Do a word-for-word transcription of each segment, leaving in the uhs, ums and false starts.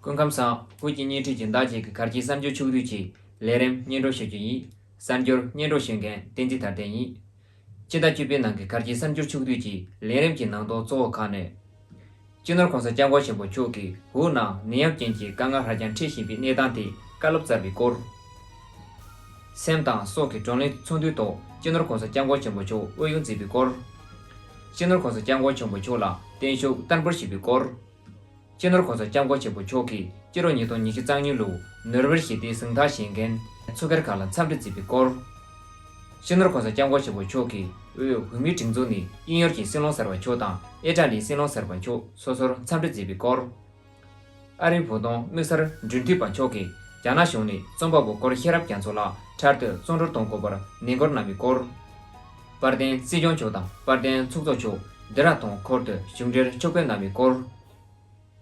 སྐུ་ཁམས་བཟང་། ཧུའུ་ཅིན་བརྙན་འཕྲིན་གྱི་བདག་ཅག་གི་གར་སྟེགས་གསར་འགྱུར་ཕྱོགས་བསྡུས་ཀྱི་ལས་རིམ་སྙན་སྒྲོན་ཞུ་རྒྱུ་ཡིན། གསར་འགྱུར་སྙན་སྒྲོན་ཞུ་མཁན་བསྟན་འཛིན་དར་ལྡན་ཡིན། སྤྱི་ཟླ་བཅུ་པའི་ནང་གི་གར་སྟེགས་གསར་འགྱུར་ཕྱོགས་བསྡུས་ཀྱི་ལས་རིམ་གྱི་ནང་དོན་གཙོ་བོ་ཁག་ནི། སྤྱི་ནོར་༸གོང་ས་༸སྐྱབས་མགོན་ཆེན་པོ་མཆོག་གིས་ཧུའུ་ནང་ནད་ཡམས་རྐྱེན་གྱིས་དཀའ་ངལ་ཧ་ཅང་འཕྲད་བཞིན་པའི་གནས་སྟངས་ཐད་བཀའ་སློབ་སྩལ་བའི་སྐོར། སེམས་དང་སྲོག་གི་བགྲོ་གླེང་ཚོགས་འདུའི་ཐོག་སྤྱི་ནོར་༸གོང་ས་༸སྐྱབས་མགོན་ཆེན་པོ་མཆོག་དབུ་བཞུགས་མཛད་པའི་སྐོར། སྤྱི་ནོར་༸གོང་ས་༸སྐྱབས་མགོན་ཆེན་པོ་མཆོག་ལ་བརྟན་བཞུགས་བསྟར་འབུལ་ཞུས་པའི་སྐོར། སྤྱི་ནོར་༸གོང་ས་༸སྐྱབས་མགོན་ཆེན་པོ་མཆོག་གིས་སྤྱི་ལོ་ཉིས་སྟོང་ཉི་ཤུ་རྩ་གཉིས་ལོའི་ནོ་བེལ་ཞི་བདེའི་གཟེངས་རྟགས་བཞེས་མཁན་ཚོགས་སྒེར་ཁག་ལ་འཚམས་འདྲི་མཛད་པའི་སྐོར། སྤྱི་ནོར་༸གོང་ས་༸སྐྱབས་མགོན་ཆེན་པོ་མཆོག་གིས་དབུས་བོད་མིའི་སྒྲིག་འཛུགས་ནས་དབྱིན་ཡུལ་གྱི་སྲིད་བློན་གསར་པ་མཆོག་དང་ཨི་ཊ་ལིའི་སྲིད་བློན་གསར་པ་མཆོག་སོ་སོར་འཚམས་འདྲི་མཛད་པའི་སྐོར། ཨ་རིའི་བོད་དོན་དམིགས་བསལ་འབྲེལ་མཐུད་པ་མཆོག་གིས་རྒྱ་ནག་གཞུང་ནས་རྩོམ་པ་པོ་སྐོར་ཤེས་རབ་རྒྱ་མཚོ་ལགས་འཕྲལ་དུ་བཙོན་གྲོལ་གཏོང་དགོས་པར་ནན་སྐུལ་གནང་བའི་སྐོར། དཔལ་ལྡན་སྲིད་སྐྱོང་མཆོག་དང་དཔལ་ལྡན་ཚོགས་གཙོ་མཆོག་ལྡི་ར་ལྡུན་ཁུལ་དུ་བཞུགས་གྲལ་ཕྱོགས་ཕེབས་གནང་བའི་སྐོར།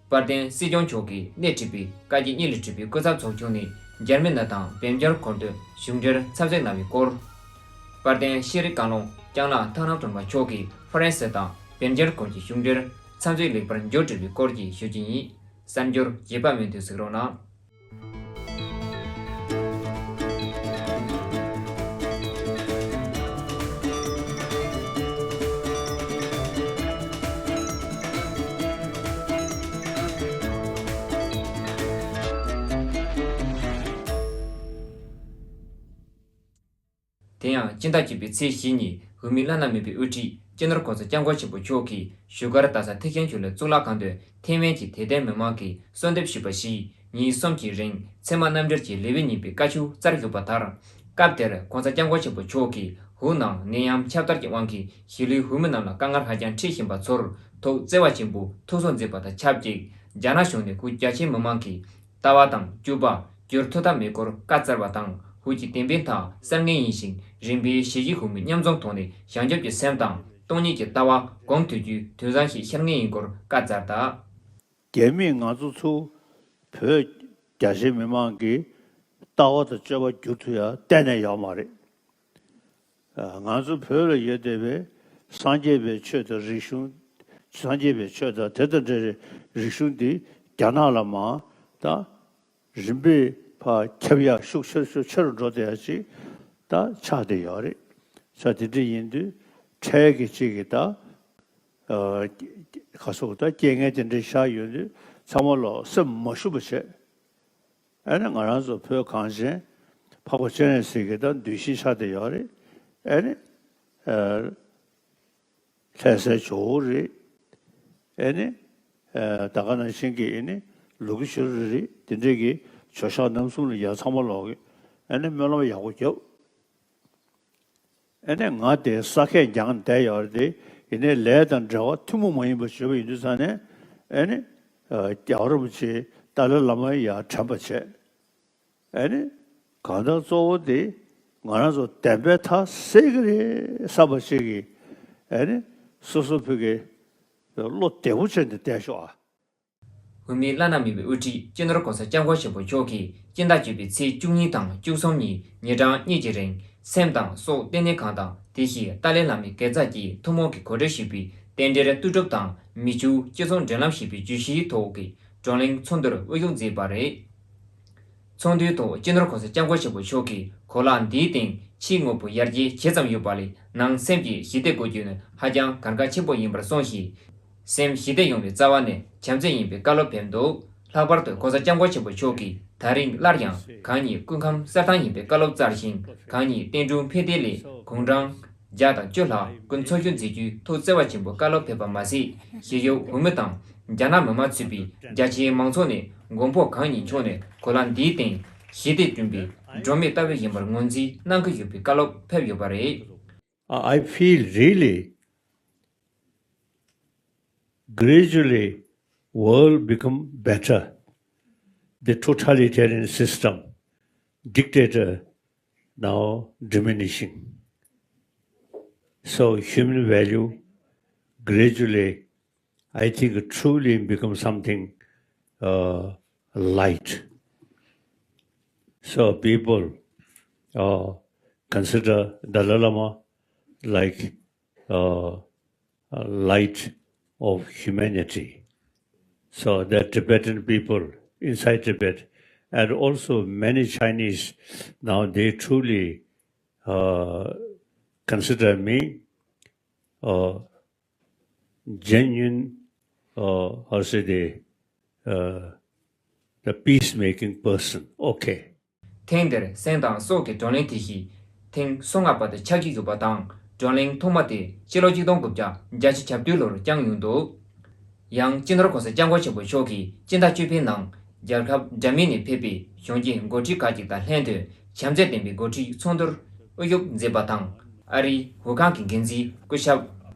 དཔལ་ལྡན་སྲིད་སྐྱོང་མཆོག་གིས་སྣེ་ཁྲིད་པའི་བཀའ་སྤྱི་གཉིས་ལས་གྲུབ་པའི་སྐུ་ཚབ་ཚོགས་ཆུང་ནས་འཇར་མ་ནི་དང་བྷེལ་ཇམ་ཁུལ་དུ་བཞུགས་གྲལ་འཚམས་གཟིགས་གནང་བའི་སྐོར། དཔལ་ལྡན་ཤེས་རིག་བཀའ་བློན་ལྕམ་ལགས་ཐང་ནམ་སྒྲོལ་མ་མཆོག་གིས་ཧྥ་རན་སི་དང་བྷེལ་ཇམ་ཁུལ་གྱི་བཞུགས་གྲལ་འཚམས་གཟིགས་ལེགས་པར་མཇུག་སྒྲིལ་བའི་སྐོར་གྱི་ཞུ་རྒྱུ་ཡིན། གསར་འགྱུར་རྒྱས་པ་སྨིན་དུས་གཟིགས་རོགས་གནང་། དེ་ཡང་སྤྱི་ཟླ་བཅུ་པའི་ཚེས་བཞི་ཉིན་བོད་མིའི་བླ་ན་མེད་པའི་དབུ་ཁྲིད་སྤྱི་ནོར་༸གོང་ས་༸སྐྱབས་མགོན་ཆེན་པོ་མཆོག་གིས་བཞུགས་སྒར་རྡ་ས་ཐེག་ཆེན་ཆོས་གླིང་གཙུག་ལག་ཁང་དུ་ཐའེ་ཝན་གྱི་དད་ལྡན་མི་མང་གིས་གསོལ་འདེབས་ཞུས་པ་བཞིན་ཉིན་གསུམ་གྱི་རིང་ཚད་མ་རྣམ་འགྲེལ་གྱི་ལེའུ་གཉིས་པའི་བཀའ་ཆོས་སྩལ་ཡོད་པ་ལྟར། སྐབས་དེར་༸གོང་ས་༸སྐྱབས་མགོན་ཆེན་པོ་མཆོག་གིས་ཧུའུ་ནང་ནད་ཡམས་ཁྱབ་གདལ་གྱི་དབང་གིས་གཞིས་ལུས་བོད་མི་རྣམས་ལ་དཀའ་ངལ་ཧ་ཅང་འཕྲད་བཞིན་པ་ཚོར་ཐུགས་བརྩེ་བ་ཆེན་པོས་ཐུགས་གསོ་མཛད་པ་དང་ཆབས་ཅིག་རྒྱ་ནག་གཞུང་ནས་ཁོང་རྒྱ་ཆེའི་མི་མང་གི་ལྟ་བ་དང་སྤྱོད་པ་བསྒྱུར་ཐུབ་ཐབས་མེད་སྐོར་བཀའ་སྩལ་བ་དང་། ཧུའུ་ཅི་བསྟན་པའི་མཐའ་གསལ་ངེས་ཡིན་ཞིང་། རིམ་པས་གཞིས་བྱེས་བོད་མི་མཉམ་འཛོམས་ཐོག་ནས་བྱང་ཆུབ་ཀྱི་སེམས་དང་སྟོང་ཉིད་ཀྱི་ལྟ་བ་སྒོམ་ཐུབ་རྒྱུའི་དུས་བཟང་ཞིག་ཤར་ངེས་ཡིན་སྐོར་བཀའ་སྩལ་གདའ། རྒྱ་མིས་ང་ཚོ་ཚུར་བོད་རྒྱ་ཆེའི་མི་མང་གི་ལྟ་བ་དང་སྤྱོད་པ་བསྒྱུར་ཐུབ་ཡ་གཏན་ནས་ཡོད་མ་རེད། ང་ཚོ་བོད་ལ་ཡོད་བསྡད་པའི་སངས་རྒྱས་པའི་ཆོས་དང་རིག་གཞུང་། སངས་རྒྱས་པའི་ཆོས་དང་དེ་དང་འབྲེལ་བའི་རིག་གཞུང་འདི་རྒྱ་ནག་ལ་མར་ད་རིམ་པས་ཕར་ཁྱབ་ཡག་ཤུགས་ཆེ་རུ་ཤུགས་ཆེ་རུ་འགྲོ་བསྡད་ཡག་ཅིག་ད་ཆགས་བསྡད་ཡོད་རེད། ས་དེ་འདྲ་ཡིན་དུས་འཕྲལ་གྱི་ཅིག་གི་ད་ག་སོགས་ད་རྐྱེན་ངན་དེ་འདྲ་བཞག་ཡོད་དུས་ཚང་མ་ལོག་སེམས་མ་ཞུམ་པ་བྱས། ཨ་ནི་ང་རང་ཚོ་བོད་གངས་ཅན་འཕགས་པ་སྤྱན་རས་གཟིགས་ཀྱི་ད་གདུལ་ཞིང་ཆགས་བསྡད་ཡོད་རེད། ཨ་ནི་ཨ་ལྷ་སའི་ཇོ་བོ་རེད། ཨ་ནི་ཨ་ད་ག་ནང་བཞིན་གྱི་ཨ་ནི་ལུ་གུ་ཤུ་རི་རེད། དེ་འདྲས་ཀྱི་ཇོ་ཤཱཀ་རྣམ་གསུམ་ལ་ཡ་ཚང་མ་ལོག་གི་ཨ་ནི་སྨོན་ལམ་ཡག་པོ་རྒྱབ། ཨ་ནི་ང་དེ་ས་ཁད་འགྱངས་བསྡད་ཡོད་རེད་དེ། ཡིན་ནའི་ལས་དང་འབྲེལ་བ་ཐུན་མོང་མ་ཡིན་པ་བྱེད་པ་ཡིན་དུས་ཙང་ནས། ཨ་ནི་ཨ་རྒྱལ་བ་རིན་པོ་ཆེ་ཏཱ་ལའི་བླ་མ་ཡར་དྲན་པ་བྱས། ཨ་ནི་གང་ལྟར་གཙོ་བོ་དེ་ང་རང་ཚོ་བདེན་པའི་མཐའ་གསལ་གི་རེད་བསམ་པ་ཞིག་གིས། ཨ་ནི་སོ་སོ་བོད་ཀྱི་བློ་བདེ་པོ་བྱས་ནས་བསྡད་ཤོག་ཨ། བོད་མིའི་བླ་ན་མེད་པའི་དབུ་ཁྲིད་སྤྱི་ནོར་༸གོང་ས་༸སྐྱབས་མགོན་ཆེན་པོ་མཆོག་གིས་སྤྱི་ཟླ་བཅུ་པའི་ཚེས་བཅུ་གཉིས་དང་བཅུ་གསུམ་ཉིན་ཉིན་གྲངས་གཉིས་ཀྱི་རིང་སེམས་དང་སྲོག་བརྟན་གནས་ཁང་དང་དེ་བཞིན་ཏཱ་ལའི་བླ་མའི་དགེ་རྩ་བཅས་ཐུན་མོང་གིས་གོ་སྒྲིག་ཞུས་པའི་རྟེན་འབྲེལ་ལྟོ་སྒྲུབ་དང་མི་ཆོས་སྤྱི་ཚོགས་འབྲེལ་ལམ་ཞེས་པའི་བརྗོད་གཞིའི་ཐོག་གི་བགྲོ་གླེང་ཚོགས་འདུར་དབུ་བཞུགས་མཛད་པ་རེད། ཚོགས་འདུའི་ཐོག་སྤྱི་ནོར་༸གོང་ས་༸སྐྱབས་མགོན་ཆེན་པོ་མཆོག་གིས་གོ་ལ་འདིའི་སྟེང་ཕྱིའི་དངོས་པོ་ཡར་རྒྱས་ཇི་ཙམ་ཡོད་པ་ལས་ནང་སེམས་ཀྱི་ཞི་བདེ་དགོས་རྒྱུ་ནི་ཧ་ཅང་གལ་འགངས་ཆེན་པོ་ཡིན་པར་གསུངས་ཤིང་། སེམས་ཞི་བདེ་ཡོང་བའི་རྩ་བ་ནི་བྱམས་བརྩེ་ཡིན་པའི་བཀའ་སློབ་ཕེབས་འདུག་ལྷག་པར་དུ་༸གོང་ས་༸སྐྱབས་མགོན་ཆེན་པོ་མཆོག་གིས་ད་རིང་སླར་ཡང་གང་ཉིད་སྐུ་ཁམས་གསལ་ཐང་ཡིན་པའི་བཀའ་སློབ་སྩལ་ཞིང་། གང་ཉིད་བསྟན་འགྲོའི་ཕན་བདེ་ལས་དགུང་གྲངས་བརྒྱ་དང་བཅུ་ལྷག་ཀུན་འཚོ་རྒྱུ་མཛད་རྒྱུའི་ཐུགས་བརྩེ་བ་ཆེན་པོའི་བཀའ་སློབ་ཕེབས་པ་མ་ཟད། གཞིས་བྱེས་བོད་མི་དང་རྒྱ་ནག་མི་མང་ཚུད་པའི་རྒྱ་ཆེའི་མང་ཚོགས་ནས་མགོན་པོ་གང་ཉིད་མཆོག་ནས་གོ་ལ་འདིའི་སྟེང་ཞི་བདེ་བསྐྲུན་པའི་སྒྲོན་མེ་ལྟ་བུ་ཡིན་པར་ངོས་འཛིན་གནང་གི་ཡོད་པའི་བཀའ་སློབ་ཕེབས་ཡོད་པ་རེད། I feel really gradually world become better. The totalitarian system, dictator now diminishing. So human value gradually, I think, truly become something uh, light. So people uh, consider Dalai Lama like uh, a light of humanity. So the Tibetan people inside Tibet, and also many Chinese now, they truly uh, consider me a genuine, uh, how say they, uh, the peacemaking person. Okay. ཐེངས་འདིར་སེམས་དང་སྲོག་གི་བགྲོ་གླེང་དེ་བཞིན་ཐེངས་སོ་ལྔ་པ་དེ་ཆགས་ཀྱི་ཡོད་པ་དང་། བགྲོ་གླེང་ཐོག་མ་དེ་སྤྱི་ལོ་གཅིག་སྟོང་དགུ་བརྒྱ་བརྒྱད་ཅུ་གྱ་བདུན་ལོར་བསྐྱངས་ཡོང་འདུག་ཡང་སྤྱི་ནོར་༸གོང་ས་༸སྐྱབས་མགོན་ཆེན་པོ་མཆོག་གིས་སྤྱི་ཟླ་བཅུ་པའི་ནང་རྒྱལ་ཁབ་འདྲ་མིན་ནས་ཕེབས་པའི་གཞོན་སྐྱེས་འགོ་ཁྲིད་ཁག་ཅིག་དང་ལྷན་དུ་བྱམས་བརྩེ་ལྡན་པའི་འགོ་ཁྲིད་ཚོགས་འདུར་དབུ་བཞུགས་མཛད་པ་དང་། ཨ་རིའི་ཝུ་ཁང་གི་འགན་འཛིན་སྐུ་ཞབས་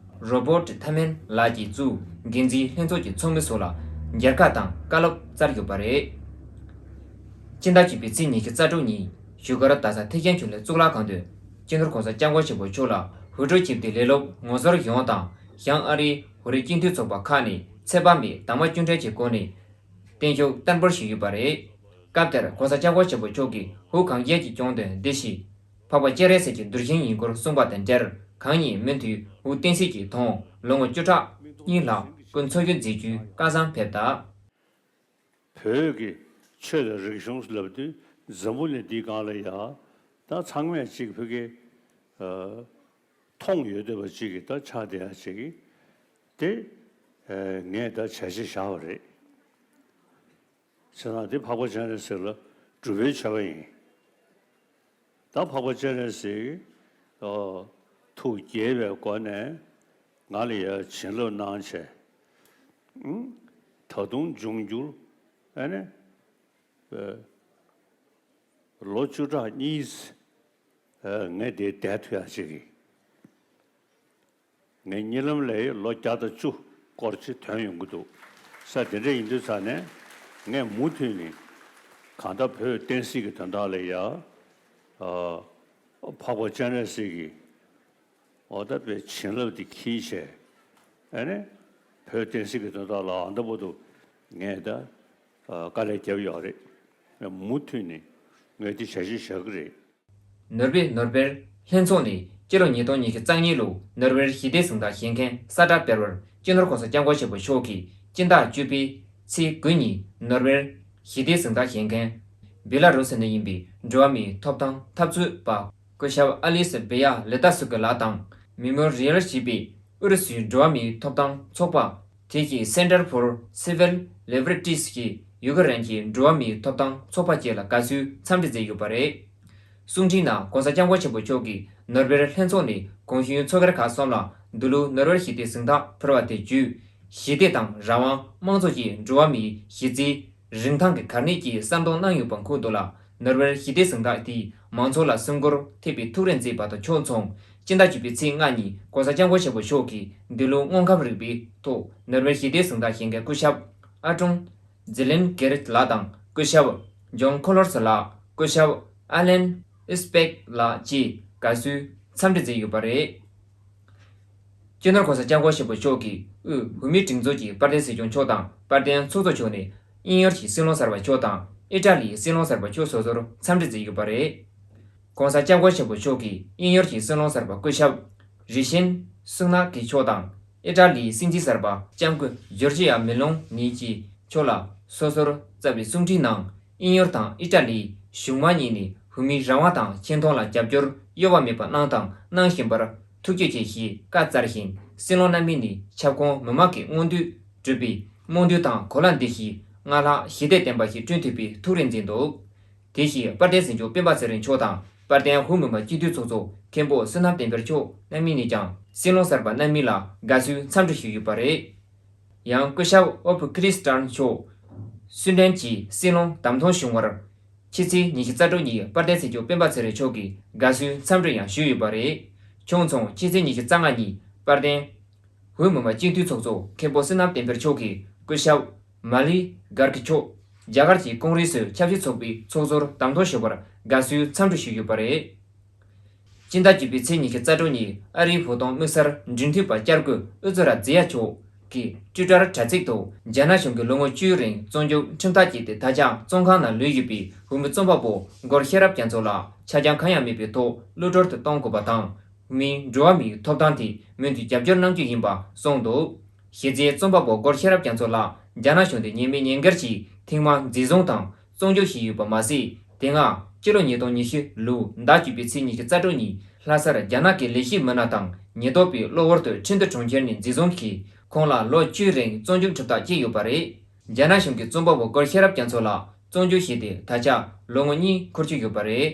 རོ་བྷོ་ཊི་ཐ་མན་ལགས་ཀྱིས་བཙུགས་འགན་འཛིན་ལྷན་ཚོགས་ཀྱི་ཚོགས་མི་སོགས་ལ་མཇལ་ཁ་དང་བཀའ་སློབ་སྩལ་ཡོད་པ་རེད། སྤྱི་ཟླ་བཅུ་པའི་ཚེས་ཉི་ཤུ་རྩ་དྲུག་ཉིན་བཞུགས་སྒར་རྡ་ས་ཐེག་ཆེན་ཆོས་གླིང་གཙུག་ལག་ཁང་དུ་སྤྱི་ནོར་༸གོང་ས་༸སྐྱབས་མགོན་ཆེན་པོ་མཆོག་ལ་དབུ་སྐྲ་བཞར་ཏེ་ལས་སློབ་ངོ་སོར་ཡོངས་དང་། ཡང་ཨ་རིའི་བོད་རིགས་སྤྱི་མཐུན་ཚོགས་པ་ཁག་ནས་ཚེ་དཔག་མེད་དྭངས་མ་སྐྱོན་བྲལ་གྱི་སྒོ་ནས་བརྟན་བཞུགས་བསྟར་འབུལ་ཞུས་ཡོད་པ་རེད། སྐབས་དེར་༸གོང་ས་༸སྐྱབས་མགོན་ཆེན་པོ་མཆོག་གིས་ཧུའུ་གངས་རྒྱན་གྱི་གྱང་དུ་འདི་བཞིན། འཕགས་པ་སྤྱན་རས་གཟིགས་ཀྱི་གདུལ་ཞིང་ཡིན་སྐོར་གསུངས་པ་དང་འབྲེལ། གང་ཉིད་མུ་མཐུད་ཧུའུ་བསྟན་སྲིད་ཀྱི་དོན་ལོ་ངོ་བཅུ་ཕྲག་གཉིས་ལྷག་སྐུ་འཚོ་བཞུགས་མཛད་རྒྱུའི་བཀའ་བཟང་ཕེབས་གདའ། བོད་ཀྱི་ཆོས་དང་རིག་གཞུང་ལབ་དུས་འཛམ་བུ་གླིང་འདིའི་སྒང་ལ་ཡ་ད་ཚང་མས་ཅིག་བོད་ཀྱི་མཐོང་ཡོད་བསྡད་པ་ཅིག་གི་ད་ཆགས་བསྡད་ཡ་ཅིག་གི་དེ་ངས་ད་བྱས་རྗེས་བཞག་པ་རེད། བྱས་ཙང་དེ་འཕགས་པ་སྤྱན་རས་གཟིགས་ལ་སྒྲུབ་པའི་མཆོད་པ་ཡིན། ད་འཕགས་པ་སྤྱན་རས་གཟིགས་ཐུགས་དགྱེས་པའི་སྒོ་ནས་ང་ལ་ཡ་བྱིན་རླབས་གནང་བྱས། ད་དུང་འབྱུང་འགྱུར་ཨ་ནི་ལོ་བཅུ་ཕྲག་གཉིས་ངས་དེ་བསྡད་ཐུབ་ཡ་ཅིག་གི་ངའི་གཉིད་ལམ་ལས་ལོ་བརྒྱ་དང་བཅུ་སྐོར་ཅིག་ཐོན་ཡོང་གི་འདུག་ས། དེ་འདྲ་ཡིན་དུས་ཙང་ནས་ངས་མུ་མཐུད་ནས་གང་ལྟར་བོད་བསྟན་སྲིད་ཀྱི་དོན་དག་ལ་ཡ་འཕགས་པ་སྤྱན་རས་གཟིགས་ཀྱི་འོ་ད་པའི་བྱིན་རླབས་དེ་འཁྱེར་བྱས་ཨ་ནི་བོད་བསྟན་སྲིད་ཀྱི་དོན་དག་ལ་ཨ་འདྲ་པོ་འདུག་ངས་ད་དཀའ་ལས་བརྒྱབ་ཡོད་རེད། མུ་མཐུད་ནས་ངས་དེ་བྱ་གཞི་བཞག་གི་རེད། ནོར་ཝེ་ནོར་བེལ་ལྷན་ཚོགས་ནས་སྤྱི་ལོ་ཉིས་སྟོང་ཉི་ཤུ་རྩ་གཉིས་ལོའི་ནོར་ཝེར་ཞི་བདེའི་གཟེངས་རྟགས་བཞེས་མཁན་གསལ་བསྒྲགས་སྤེལ་བར་སྤྱི་ནོར་༸གོང་ས་༸སྐྱབས་མགོན་ཆེན་པོ་མཆོག་གིས་སྤྱི་ཟླ་བཅུ་པའི་ཚེས་དགུ་ཉིན་ནོར་ཝེར་ཞི་བདེའི་གཟེངས་རྟགས་བཞེས་མཁན་བི་ལ་རུ་སི་ནས་ཡིན་པའི་འགྲོ་བ་མིའི་ཐོབ་ཐང་འཐབ་རྩོད་པ་སྐུ་ཞབས་ཨ་ལི་སི་བེ་ཡ་ལེ་ཏཱ་སུ་ཀི་ལགས་དང་། མེ་མོ་རི་ཡལ་ཞེས་པའི་ཨུ་རུ་སུའི་འགྲོ་བ་མིའི་ཐོབ་ཐང་ཚོགས་པ། དེ་བཞིན་Center for Civil Liberties ཞེས་ཡུ་ཀེ་རན་གྱི་འགྲོ་བ་མིའི་ཐོབ་ཐང་ཚོགས་པ་བཅས་ལ་དགའ་བསུའི་འཚམས་འདྲི་མཛད་ཡོད་པ་རེད། གསུང་འཕྲིན་ནང་༸གོང་ས་༸སྐྱབས་མགོན་ཆེན་པོ་མཆོག་གིས་ནོར་ཝེར་ལྷན་ཚོགས་ནས་གོང་ཞུས་ཚོགས་སྒེར་ཁག་གསུམ་ལ་འདི་ལོའི་ནོར་ཝེར་ཞི་བདེའི་གཟེངས་རྟགས་ཕུལ་བ་དེ་བརྒྱུད། ཞི་བདེ་དང་རང་དབང་། དམངས་གཙོ་བཅས་འགྲོ་བ་མིའི་གཞི་རྩའི་རིན་ཐང་གི་གལ་གནད་ཀྱི་གསལ་སྟོན་གནང་ཡོད་པ་འཁོད་འདུག་ལ། ནོར་ཝེར་ཞི་བདེའི་གཟེངས་རྟགས་དེས་མང་ཚོགས་ལ་སེམས་འགུལ་ཐེབས་པའི་ཐུགས་རེ་མཛད་པ་དང་ཕྱོགས་མཚུངས། སྤྱི་ཟླ་བཅུ་པའི་ཚེས་ལྔ་ཉིན་༸གོང་ས་༸སྐྱབས་མགོན་ཆེན་པོ་མཆོག་གིས་འདི་ལོའི་དངོས་ཁམས་རིག་པའི་ཐོག་ནོར་ཝེར་ཞི་བདེའི་གཟེངས་རྟགས་བཞེས་མཁན་སྐུ་ཞབས་ཨ་ཀྲུང་ཛི་ལིན་གེ་རིད་ལགས་དང་སྐུ་ཞབས་ཇོན་ཁོ་ལོར་སི་ལགས། སྐུ་ཞབས་ཨ་ལན་ཨིས་པེག་ལགས་བཅས་དགའ་བསུའི་འཚམས་འདྲི་མཛད་ཡོད་པ་རེད། སྤྱི་ནོར་༸གོང་ས་༸སྐྱབས་མགོན་ཆེན་པོ་མཆོག་གིས་དབུས་བོད་མིའི་སྒྲིག་འཛུགས་ཀྱི་དཔལ་ལྡན་སྲིད་སྐྱོང་མཆོག་དང་དཔལ་ལྡན་ཚོགས་གཙོ་མཆོག་ནས་དབྱིན་ཡུལ་གྱི་སྲིད་བློན་གསར་པ་མཆོག་དང་ཨི་ཊ་ལིའི་སྲིད་བློན་གསར་པ་མཆོག་སོ་སོར་འཚམས་འདྲི་མཛད་ཡོད་པ་རེད། ༸གོང་ས་༸སྐྱབས་མགོན་ཆེན་པོ་མཆོག་གིས་དབྱིན་ཡུལ་གྱི་སྲིད་བློན་གསར་པ་སྐུ་ཞབས་རི་ཤིན་སུ་ནག་གི་མཆོག་དང་ཨི་ཊ་ལིའི་སྲིད་འཛིན་གསར་པ་ལྕམ་སྐུ་ཇོར་ཇི་ཡ་མེ་ལོ་ནི་གྱི་མཆོག་ལ་སོ་སོར་བསྩལ་བའི་གསུང་འཕྲིན་ནང་། དབྱིན་ཡུལ་དང་ཨི་ཊ་ལི་གཞུང་མང་གཉིས་ནས་བོད་མིའི་རང་དབང་དང་ཆེ་མཐོང་ལ་རྒྱབ་སྐྱོར་གཡོ་བ་མེད་པ་གནང་དང་གནང་བཞིན་པར་ཐུགས་རྗེ་ཆེ་ཞེས་བཀའ་སྩལ་ཞིང་། སྲིད་བློན་རྣམ་གཉིས་ནས་ཁྱབ་ཁོངས་མི་མང་གི་མངོན་འདོད་གྲུབ་པའི་རྨོངས་དད་དང་གོ་ལ་འདི་བཞིན་སྔར་ལྷག་ཞི་བདེ་ལྡན་པ་ཞིག་བསྐྲུན་ཐུབ་པའི་ཐུགས་རེ་མཛད་འདུག་དེ་བཞིན་དཔལ་ལྡན་སྲིད་སྐྱོང་སྤེན་པ་ཚེ་རིང་མཆོག་དང་དཔལ་ལྡན་བོད་མི་མང་སྤྱི་འཐུས་ཚོགས་གཙོ་མཁན་པོ་བསོད་ནམས་བསྟན་འཕེལ་མཆོག་རྣམ་གཉིས་ནས་ཀྱང་སྲིད་བློན་གསར་པ་རྣམ་གཉིས་ལ་དགའ་བསུའི་འཚམས་འདྲི་ཞུས་ཡོད་པ་རེད། ཡང་སྐུ་ཞབས་ཨོ་ཕུ་ཁྲི་སི་ཏན་མཆོག་སུའེ་ཌེན་གྱི་སྲིད་བློན་བདམས་ཐོན་བྱུང་བར། ཕྱི་ཚེས་ཉི་ཤུ་རྩ་དྲུག་ཉིན་དཔལ་ལྡན་སྲིད་སྐྱོང་སྤེན་པ་ཚེ་རིང་མཆོག་གིས་དགའ་བསུའི་འཚམས་འདྲི་ཡང་ཞུས་ཡོད་པ་རེད། ཕྱོགས་མཚུངས་ཕྱི་ཚེས་ཉི་ཤུ་རྩ་ལྔ་ཉིན་དཔལ་ལྡན་བོད་མི་མང་སྤྱི་འཐུས་ཚོགས་གཙོ་མཁན་པོ་བསོད་ནམས་བསྟན་འཕེལ་མཆོག་གིས་སྐུ་ཞབས་མ་ལི་གར་གི་མཆོག་རྒྱ་གར་གྱི་ཀོང་རེ་སི་ཆབ་སྲིད་ཚོགས་པའི་ཚོགས་གཙོར་བདམས་ཐོན་ཞུས་པར་དགའ་བསུའི་འཚམས་འདྲི་ཞུས་ཡོད་པ་རེད། སྤྱི་ཟླ་བཅུ་པའི་ཚེས་ཉི་ཤུ་རྩ་དྲུག་ཉིན་ཨ་རིའི་བོད་དོན་དམིགས་བསལ་འབྲེལ་མཐུད་པ་བསྐྱར་དགོས་ཨུ་ཛི་ར་ཛི་ཡ་མཆོག་གི་ཊུའི་ཊར་དྲ་ཚིགས་ཐོག་རྒྱ་ནག་གཞུང་གིས་ལོ་ངོ་བཅུའི་རིང་བཙོན་འཇུག་ཁྲིམས་ཐག་བཅད་དེ་ད་ཆ་བཙོན་ཁང་ནང་ལུས་ཡོད་པའི་བོད་མི་རྩོམ་པ་པོ་སྒོར་ཤེས་རབ་རྒྱ་མཚོ་ལགས་ཆ་རྐྱེན་གང་ཡང་མེད་པའི་ཐོག་གློད་གྲོལ་དུ་གཏོང་དགོས་པ་དང་། བོད་མིའི་འགྲོ་བ་མིའི་ཐོབ་ཐང་དེ་མུ་མཐུད་རྒྱབ་སྐྱོར་གནང་རྒྱུ་ཡིན་པ་གསུངས་འདུག་གཞི་རྩའི་རྩོམ་པ་པོ་སྒོར་ཤེས་རབ་རྒྱ་མཚོ་ལགས་རྒྱ་ནག་གཞུང་དུ་ཉེས་མེད་ཉེས་འགེལ་གྱིས་ ཐེངས་མ་འཛིན་བཟུང་དང་བཙོན་འཇུག་བྱས་ཡོད་པ་མ་ཟད། དེ་སྔ་སྤྱི་ལོ་ཉིས་སྟོང་ཉི་ཤུ་ལོའི་ཟླ་བཅུ་པའི་ཚེས་ཉི་ཤུ་རྩ་དྲུག་ཉིན་ལྷ་སར་རྒྱ་ནག་གི་ལས་བྱེད་མི་སྣ་དང་ཉེན་རྟོག་པས་གློ་བུར་དུ་ཁྲིན་ཏུའུ་གྲོང་ཁྱེར་ནས་འཛིན་བཟུང་གིས་ཁོང་ལ་ལོ་བཅུའི་རིང་བཙོན་འཇུག་ཁྲིམས་ཐག་བཅད་ཡོད་པ་རེད། རྒྱ་ནག་གཞུང་གིས་རྩོམ་པ་པོ་ཀུར་ཤེས་རབ་རྒྱ་མཚོ་ལགས་བཙོན་འཇུག་བྱས་ཏེ་ད་ཆ་ལོ་ངོ་གཉིས་འཁོར་གྱི་ཡོད་པ་རེད།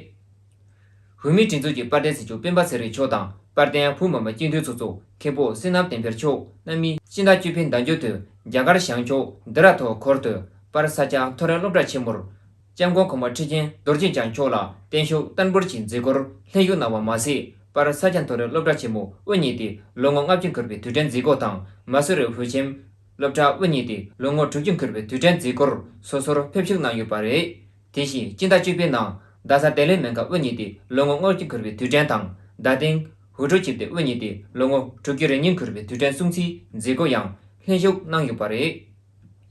བོད་མིའི་སྒྲིག་འཛུགས་ཀྱི་དཔལ་ལྡན་སྲིད་སྐྱོང་སྤེན་པ་ཚེ་རིང་མཆོག་དང་དཔལ་ལྡན་བོད་མི་མང་སྤྱི་འཐུས་ཚོགས་གཙོ་མཁན་པོ་བསོད་ནམས་བསྟན་འཕེལ་མཆོག་རྣམ་གཉིས་སྤྱི་ཟླ་བཅུ་པའི་ཟླ་མཇུག་ཏུ་རྒྱ་གར་བྱང་ཕྱོགས་ལྡི་ར་ཐོ་ཁུལ་དུ་པར་ས་སྐྱ་མཐོ་རིམ་སློབ་གྲྭ་ཆེན་མོར་སྐྱབས་མགོན་གོང་མ་ཁྲི་ཆེན་རྡོ་རྗེ་འཆང་མཆོག་ལ་བརྟན་བཞུགས་བསྟར་འབུལ་གྱི་མཛད་སྒོར་ལྷན་ཞུགས་གནང་བ་མ་ཟད། པར་ས་སྐྱ་མཐོ་རིམ་སློབ་གྲྭ་ཆེན་མོ་དབུ་བརྙེས་ཏེ་ལོ་ངོ་ལྔ་བཅུ་འཁོར་བའི་དུས་དྲན་མཛད་སྒོ་དང་མ་སུ་རི་བོད་ཁྱིམ་སློབ་གྲྭ་དབུ་བརྙེས་ཏེ་ལོ་ངོ་དྲུག་ཅུ་འཁོར་བའི་དུས་དྲན་མཛད་སྒོར་སོ་སོར་ཕེབས་ཞུགས་གནང་ཡོད་པ་རེད། དེ་བཞིན་སྤྱི་ཟླ་བཅུ་པའི་ནང་རྡ་ས་བདེ་ལེགས་སྨན་ཁང་དབུ་བརྙེས་ཏེ་ལོ་ངོ་ལྔ་བཅུ་འཁོར་བའི་དུས་དྲན་དང་། རྡ་སྟེང་ཧུའུ་ཀྲོའུ་ཆིབས་སྡེ་དབུ་བརྙེས་ཏེ་ལོ་ངོ་དྲུག་ཅུ་རེ་གཉིས་འཁོར་བའི་དུས་དྲན་སྲུང་བརྩིའི་མཛད་སྒོ་ཡང་ལྷན་ཞུགས་གནང་ཡོད་པ་རེད།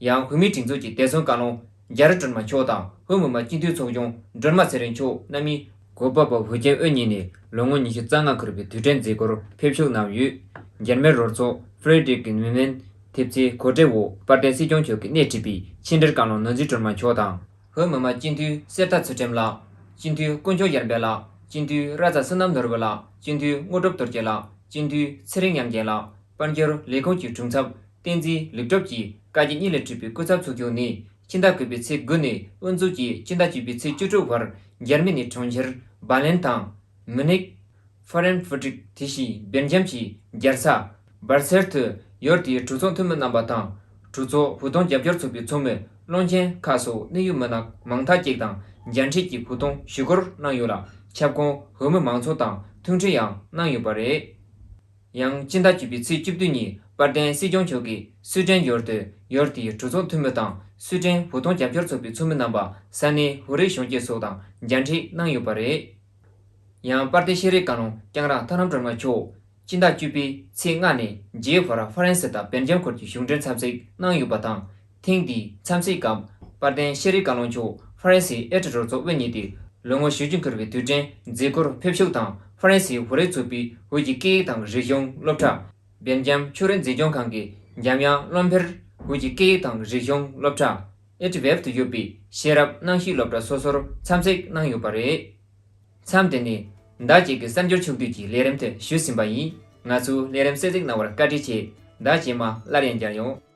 ཡང་བོད་མིའི་སྒྲིག་འཛུགས་ཀྱི་བདེ་སྲུང་བཀའ་བློན་རྒྱ་རི་སྒྲོལ་མ་མཆོག་དང་བོད་མི་མང་སྤྱི་འཐུས་ཚོགས་ཆུང་སྒྲོལ་མ་ཚེ་རིང་མཆོག་རྣམ་གཉིས་གོ་པལ་པུར་བོད་ཁྱིམ་དབུ་བརྙེས་ནས་ལོ་ངོ་ཉི་ཤུ་རྩ་ལྔ་འཁོར་བའི་དུས་དྲན་མཛད་སྒོར་ཕེབས་ཞུགས་གནང་ཡོད། འཇར་མན་རོལ་ཚོགས་ཧྥེ་རེ་ཌི་རིག་གི་ནུས་མན་ཐེབས་རྩའི་གོ་སྒྲིག་འོག་དཔལ་ལྡན་སྲིད་སྐྱོང་མཆོག་གིས་སྣེ་ཁྲིད་པའི་ཕྱི་འབྲེལ་བཀའ་བློན་ནོར་འཛིན་སྒྲོལ་མ་མཆོག་དང་། བོད་མི་མང་སྤྱི་འཐུས་གསེར་རྟ་ཚུལ་ཁྲིམས་ལགས། སྤྱི་འཐུས་དཀོན་མཆོག་ཡར་འཕེལ་ལགས། སྤྱི་འཐུས་ར་ཙ་བསོད་ནམས་ནོར་བུ་ལགས། སྤྱི་འཐུས་དངོས་གྲུབ་རྡོ་རྗེ་ལགས། སྤྱི་འཐུས་ཚེ་རིང་ཉམས་རྒྱལ་ལགས། དཔལ་འབྱོར་ལས་ཁུངས་ཀྱི་དྲུང་ཚབ་བསྟན་འཛིན་ལེགས་གྲུབ་ཀྱིས་བཀའ་སྤྱི་གཉིས་ལས་གྲུབ་པའི་སྐུ་ཚབ་ཚོགས་ཆུང་ནས་ཕྱི་ཟླ་དགུ་པའི་ཚེས་དགུ་ནས་དབུ་འཛུགས་ཀྱིས་ཕྱི་ཟླ་བཅུ་པའི་ཚེས་བཅུ་དྲུག་བར་འཇར་མ་ནི་གྲོང་ཁྱེར་བར་ལིན་དང་། མུ་ནིག་ཧྥ་རན་ཧྥུ་ཀྲིག་དེ་བཞིན་སྦེལ་ཇམ་གྱི་རྒྱལ་ས་སྦར་སེལ་དུ་ཡུལ་དེའི་གྲོས་ཚོགས་འཐུས་མི་རྣམ་པ་དང་། གྲོས་ཚོགས་བོད་དོན་རྒྱབ་སྐྱོར་ཚོགས་པའི་ཚོགས་མི། བློན་ཆེན་ཁག་སོགས་གནད་ཡོད་མི་སྣ་མང་དག་ཅིག་དང་མཇལ་འཕྲད་ཀྱིས་བོད་དོན་ཞུ་སྐུལ་གནང་ཡོད་ལ། ཁྱབ་ཁོངས་བོད་མི་མང་ཚོགས་དང་མཐུན་འཕྲད་ཡང་གནང་ཡོད་པ་རེད། ཡང་སྤྱི་ཟླ་བཅུ་པའི་ཚེས་བཅུ་བདུན་ཉིན་དཔལ་ལྡན་སྲིད་སྐྱོང་མཆོག་གིས་སུའེ་ཏེན་ཡུལ་དུ་ཡུལ་དེའི་གྲོས་ཚོགས་འཐུས་མི་དང་སུའེ་ཏེན་བོད་དོན་རྒྱབ་སྐྱོར་ཚོགས་པའི་ཚོགས་མི་རྣམ་པ། ས་གནས་བོད་རིགས་གཞོན་སྐྱེས་སོགས་དང་མཇལ་འཕྲད་གནང་ཡོད་པ་རེད། ཡང་དཔལ་ལྡན་ཤེས་རིག་བཀའ་བློན་ལྕང་ར་ཐར་ལམ་སྒྲོལ་མ་མཆོག་སྤྱི་ཟླ་བཅུ་པའི་ཚེས་ལྔ་ནས་རྗེས་ཕར་ཧྥ་རན་སི་དང་སྦེལ་ཇམ་ཁུལ་གྱི་གཞུང་འབྲེལ་འཚམས་གཟིགས་གནང་ཡོད་པ་དང་། ཐེངས་འདིའི་འཚམས་གཟིགས་སྐབས་དཔལ་ལྡན་ཤེས་རིག་བཀའ་བློན་མཆོག་ཧྥ་རན་སིའི་ཨེ་ཏི་རོལ་ཚོགས་དབུ་བརྙེས་ཏེ་ལོ་ངོ་བཞི་བཅུ་འཁོར་བའི་དུས་དྲན་མཛད་སྒོར་ཕེབས་ཞུགས་དང་། ཧྥ་རན་སིའི་བོད་རིགས་ཚོགས་པའི་བོད་ཀྱི་སྐད་ཡིག་དང་རིག་གཞུང་སློབ་གྲྭ། སྦེལ་ཇམ་ཕྱོགས་རིས་འཛིན་སྐྱོང་ཁང་གི་འཇམ་དབྱངས་བློ་འཕེལ་བོད་ཀྱི་སྐད་ཡིག་དང་རིག་གཞུང་སློབ་གྲྭ་ཨེ་ཏི་ཝེབ་ཏུ་ཡོད་པའི་ཤེས་རབ་གནང་བཞིའི་སློབ་གྲྭ་སོ་སོར་འཚམས་གཟིགས་གནང་ཡོད་པ་རེད། མཚམས་དེ་ནས་ཟླ་གཅིག་གི་གསར་འགྱུར་ཕྱོགས་བསྡུས་ཀྱི་ལས་རིམ་དེ་ཞུས་ཟིན་པ་ཡིན། ང་ཚོའི་ལས་རིམ་གསན་གཟིགས་གནང་བར་བཀའ་དྲིན་ཆེ། ཟླ་རྗེས་མ་སླར་ཡང་མཇལ་ཡོང་།